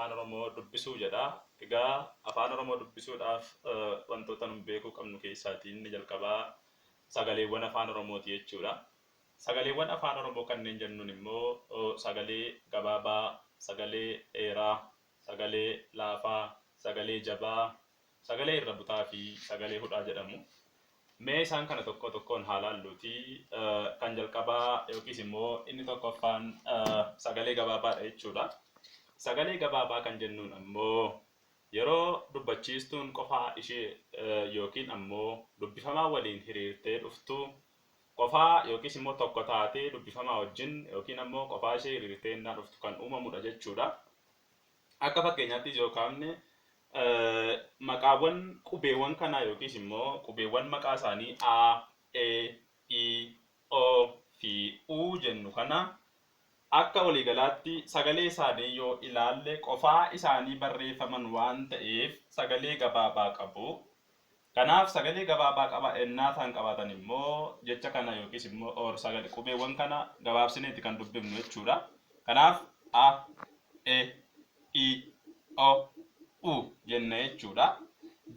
Afaan Oromoo dubbisuu jedha. Egaa Afaan Oromoo dubbisuudhaaf wantoota nun beekuu qabnu keessaatii inni jalqabaa sagaleewwan Afaan Oromooti jechuudha. Sagaleewwan Afaan Oromoo kanneen jennuun immoo sagalee gabaabaa, sagalee dheeraa, sagalee laafaa, sagalee jabaa, sagalee irra butaa fi sagalee hudhaa jedhamu. Mee isaan kana tokko tokkoon haa laalluutii kan jalqabaa yookiis immoo inni tokkoffaan sagalee gabaabaadha jechuudha. Sagalee gabaabaa kan jennuun ammoo yeroo dubbachiistuun qofaa ishee yookiin ammoo dubbifamaa waliin hiriirtee dhuftu qofaa yookiis immoo tokko taatee dubbifamaa wajjin yookiin ammoo qofaa ishee hiriirtee innaa dhuftu kan uumamudha jechuudha. Akka fakkeenyaattis yoo kaafne maqaawwan qubeewwan kanaa yookiis immoo qubeewwan maqaa isaanii A, E, I, O fi U jennu kana akka waliigalaatti sagalee isaanii yoo ilaalle qofaa isaanii barreeffaman waan ta'eef sagalee gabaabaa qabu. Kanaaf sagalee gabaabaa qaba ennaa ta'an qabaatan immoo jecha kana yookiis immoo or sagalee qubeewwan kana gabaabsineeti kan dubbifnu jechuudha. Kanaaf A, E, I, O, U jenna jechuudha.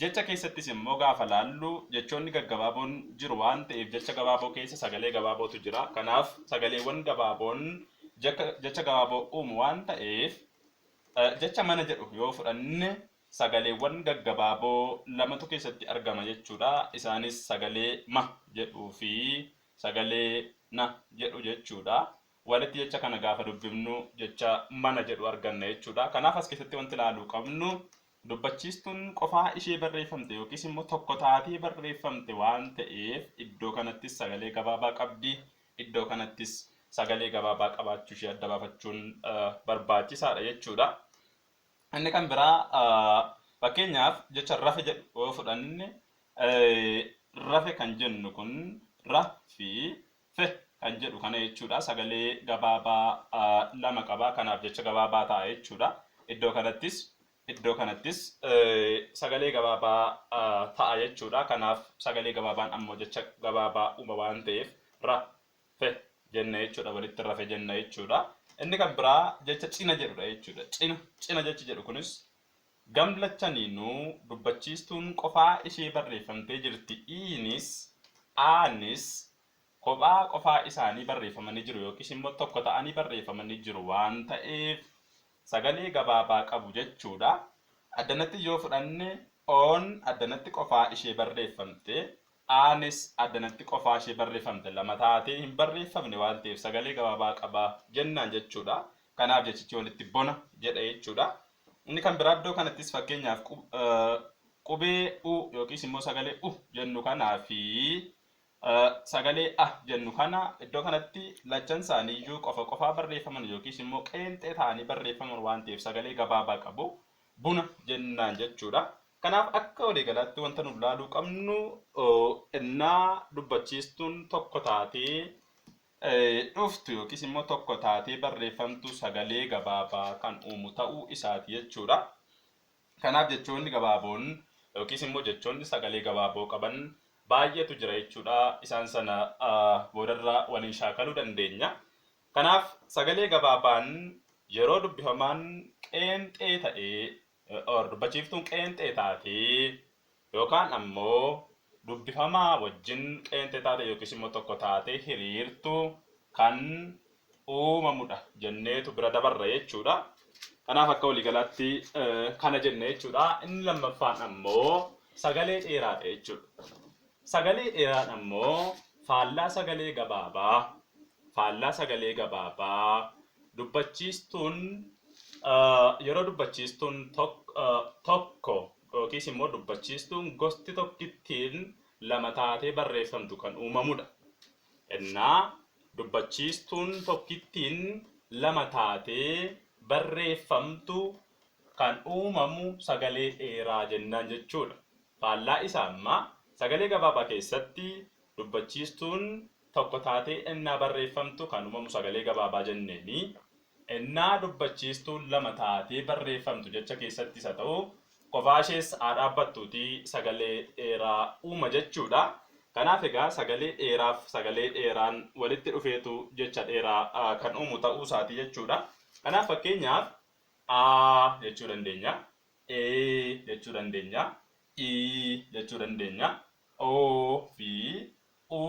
Jecha keessattis immoo gaafa laallu jechoonni gaggabaaboon jiru waan ta'eef jecha gabaaboo keessa sagalee gabaabootu jira. Kanaaf sagaleewwan gabaaboon jecha gabaaboo uumu waan ta'eef jecha mana jedhu yoo fudhanne sagaleewwan gaggabaaboo lamatu keessatti argama jechuudha. Isaanis sagalee ma jedhuu fi sagalee na jedhu jechuudha. Walitti jecha kana gaafa dubbifnu jecha mana jedhu arganna jechuudha. Kanaaf as keessatti wanti ilaaluu qabnu dubbachiistuun qofaa ishee barreeffamte yookiis immoo tokko taatee barreeffamte waan ta'eef iddoo kanattis sagalee gabaabaa qabdi. Iddoo kanattis sagalee gabaabaa qabaachuu ishee adda baafachuun barbaachisaadha jechuudha. Inni kan biraa fakkeenyaaf jecha rafe jedhu yoo fudhanne rafe kan jennu kun ra fi fe kan jedhu kana jechuudha. Sagalee gabaabaa lama qaba. Kanaaf jecha gabaabaa ta'a jechuudha. Iddoo kanattis sagalee gabaabaa ta'a jechuudha. Kanaaf sagalee gabaabaan ammoo jecha gabaabaa uuma waan ta'eef ra fe jenna jechuudha. Walitti rafe jenna jechuudha. Inni kan biraa jecha cina jedhudha jechuudha. Cina jechi jedhu kunis gamlachaniinuu dubbachiistuun qofaa ishee barreeffamtee jirti. Iinis aanis kophaa qofaa isaanii barreeffamanii jiru yookiis immoo tokko ta'anii barreeffamanii jiru waan ta'eef sagalee gabaabaa qabu jechuudha. Addanatti yoo fudhanne oon addanatti qofaa ishee barreeffamte, aanis addanatti qofaa ishee barreeffamte, lama taatee hin barreeffamne waan ta'eef sagalee gabaabaa qaba jennaan jechuudha. Kanaaf jechichi walitti bona jedha jechuudha. Inni kan biraa iddoo kanattis fakkeenyaaf qubee u yookiis immoo sagalee u jennu kanaa fi sagalee a jennu kana iddoo kanatti lachan isaaniiyyuu qofa qofaa barreeffaman yookiis immoo qeenxee ta'anii barreeffaman waan ta'eef sagalee gabaabaa qabu, buna jennaan jechuudha. Kanaaf akka waliigalaatti wanta nu ilaaluu qabnu innaa dubbachiistuun tokko taatee dhuftu yookiis immoo tokko taatee barreeffamtu sagalee gabaabaa kan uumu ta'uu isaati jechuudha. Kanaaf jechoonni gabaaboon yookiis immoo jechoonni sagalee gabaaboo qaban baay'eetu jira jechuudha. Isaan sana boodarra waliin shaakaluu dandeenya. Kanaaf sagalee gabaabaan yeroo dubbifamaan qeenxee ta'ee or dubbachiiftuun qeenxee taatee yookaan ammoo dubbifamaa wajjin qeenxee taate yookiis immoo tokko taatee hiriirtu kan uumamudha jenneetu bira dabarra jechuudha. Kanaaf akka waliigalaatti kana jenne jechuudha. Inni lammaffaan ammoo sagalee dheeraadha jechuudha. Sagalee dheeraan ammoo faallaa sagalee gabaabaa dubbachiistuun yeroo dubbachiistuun tokko yookiis immoo dubbachiistuun gosti tokkittiin lama taatee barreeffamtu kan uumamudha. Innaa dubbachiistuun tokkittiin lama taatee barreeffamtu kan uumamu sagalee dheeraa jennaan jechuudha. Faallaa isaa ammaa sagalee gabaabaa keessatti dubbachiistuun tokko taatee innaa barreeffamtu kan uumamu sagalee gabaabaa jenneeni. Innaa dubbachiistuun lama taatee barreeffamtu jecha keessattis haa ta'u qofaa ishees haa dhaabbattuutii sagalee dheeraa uuma jechuudha. Kanaaf egaa sagalee dheeraaf sagalee dheeraan walitti dhufeetu jecha dheeraa kan uumu ta'uu isaati jechuudha. Kanaaf fakkeenyaaf A jechuu dandeenya. E jechuu dandeenya. I jechuu dandeenya. O fi U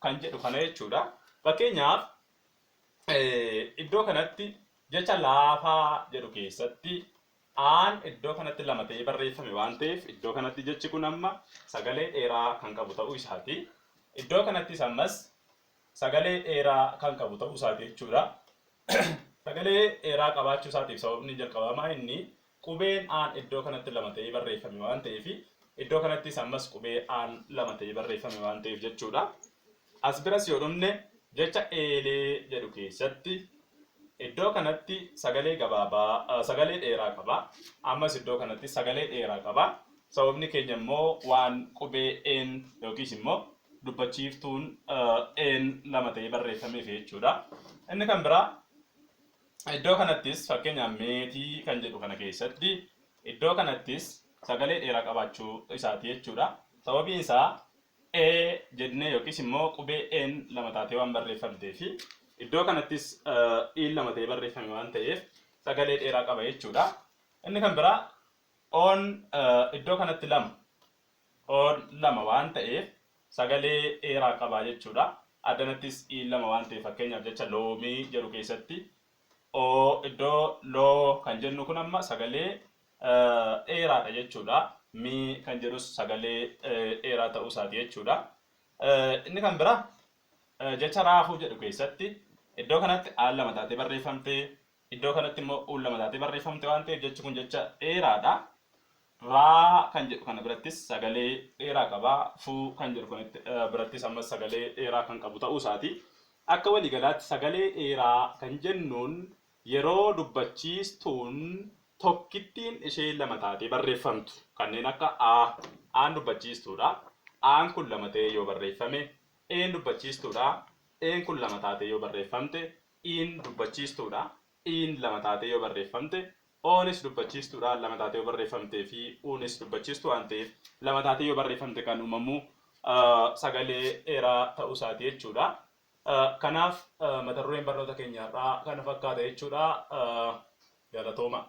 kan jedhu kana jechuudha. Fakkeenyaaf iddoo kanatti jecha laafaa jedhu keessatti aan iddoo kanatti lama ta'ee barreeffame waan ta'eef iddoo kanatti jechi kun amma sagalee dheeraa kan qabu ta'uu isaati. Iddoo kanattis ammas sagalee dheeraa kan qabu ta'uu isaati jechuudha. Sagalee dheeraa qabaachuu isaatiif sababni jalqabamaa inni qubeen aan iddoo kanatti lama ta'ee barreeffame waan ta'eef iddoo kanattis ammas qubee aan lama ta'ee barreeffame waan ta'eef jechuudha. As biras yoo dhumne jecha eelee jedhu keessatti iddoo kanatti sagalee gabaabaa sagalee dheeraa qaba. Ammas iddoo kanatti sagalee dheeraa qaba. Sababni keenya immoo waan qubee een yookiis immoo dubbachiiftuun een lama ta'ee barreeffameef jechuudha. Inni kan biraa iddoo kanattis fakkeenyaaf meetii kan jedhu kana keessatti iddoo kanattis sagalee dheeraa qabaachuu isaati jechuudha. Sababiin isaa e jennee yookiis immoo qubee een lama taatee waan barreeffamtee fi iddoo kanattis iin lama ta'ee barreeffame waan ta'eef sagalee dheeraa qaba jechuudha. Inni kan biraa oon iddoo kanatti lama oon lama waan ta'eef sagalee dheeraa qaba jechuudha. Addanattis iin lama waan ta'eef fakkeenyaaf jecha loomii jedhu keessatti o iddoo loo kan jennu kun amma sagalee dheeraadha jechuudha. Mi kan jedhus sagalee dheeraa ta'uu isaati jechuudha. Inni kan biraa jecha raafuu jedhu keessatti iddoo kanatti aan lama taatee barreeffamte iddoo kanatti immoo uun lama taatee barreeffamte waan ta'eef jechi kun jecha dheeraadha. Raa kan jedhu kana birattis sagalee dheeraa qaba. Fuu kan jedhu kanatti birattis ammas sagalee dheeraa kan qabu ta'uu isaati. Akka waliigalaatti sagalee dheeraa kan jennuun yeroo dubbachiistuun tokkittiin ishee lama taatee barreeffamtu kanneen akka a aan dubbachiistuudha. Aan kun lama ta'ee yoo barreeffame, een dubbachiistuudha. Een kun lama taatee yoo barreeffamte, iin dubbachiistuudha. Iin lama taatee yoo barreeffamte, oonis dubbachiistuudha. Lama taatee yoo barreeffamtee fi uunis dubbachiistuu waan ta'eef lama taatee yoo barreeffamte kan uumamu sagalee dheeraa ta'uu isaati jechuudha. Kanaaf mata dureen barnoota keenya har'aa kana fakkaata jechuudha. Galatooma.